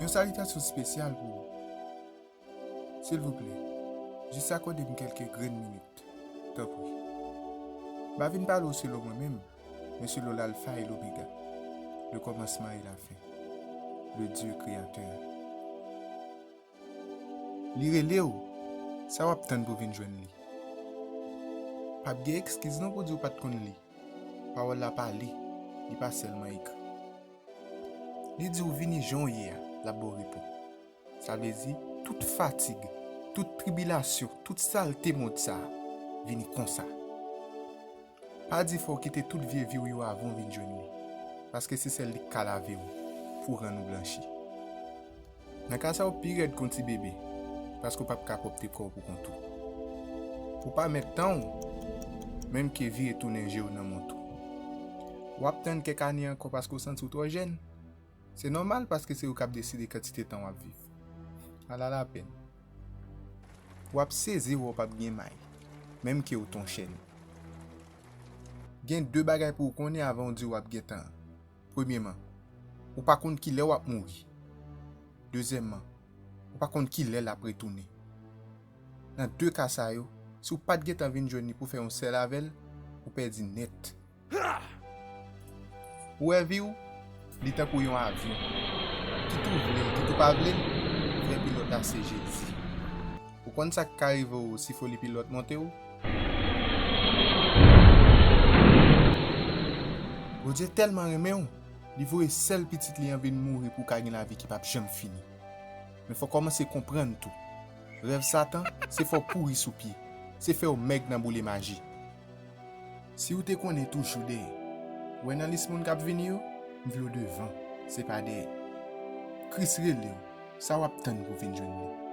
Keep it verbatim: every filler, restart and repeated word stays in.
Yon salitasyon espesyal pou ou. Silvouplè, jis akòde m kèlke grenn minit, tanpri. M pa vin pale w selon mwen menm, men selon Lalfa e Lomega, le kòmansman e lafen, le Dye Kreyatè. Li rele w, sa w ap tann pou w vin jwenn li? P ap gen ekskiz non pou di w pa t konn li. Pawòl la pale, li pa sèlman ekri. Li di w vini jan w ye a, l ap ba w repo. Sa vle di, tout fatig, tout tribilasyon, tout salte mond sa a, vini konsa. Pa di fò w kite tout vye vi w yo avan w vin jwenn li, paske se sèl li k ka lave w, pou rann ou blanchi. Nan ka sa w pi rèd k on ti bebe, paske w p ap ka pwòpte kò w pou kont ou. Ou pa mèt tan w, menm ke vire tounen je w nan mont ou. W ap tann kèk ane ankò paske w santi w twò jèn. Se nòmal paske se ou k ap deside kantite tan w ap viv. Ala lapenn. W ap sezi wè w p ap gen may, menm ke w t on chèn. Gen de bagay pou w konnen avan w di w ap gen tan. Premyeman, ou pa konn kilè w ap mouri. Dezyèmman, ou pa konn kilè l ap retounen. Nan de ka sa yo, si w pa t gentan vin jwenn li pou fè yon sèl avè l, ou pèdi nèt. Ou wè vi w, li tankou yon avyon. Kit ou vle l, kit ou pa vle l, vrè pilòt la se Jezi. Ou konn sa k ka rive w si foli pilòt monte w? Bondye tèlman renmen w, li voye sèl pitit li an vin mouri pou w ka gen lavi ki p ap janm fini. Men fò w kòmanse konprann tou. Rèv Satan, se fè w pouri sou pye. Se fè w mèg nan boule maji. Si w te konnen toujou dèyè. Ou wè nan lis moun k ap vini yo, m vle w devan, se pa dèyè. Kris rele w, sa w ap tann pou w vin jwenn li?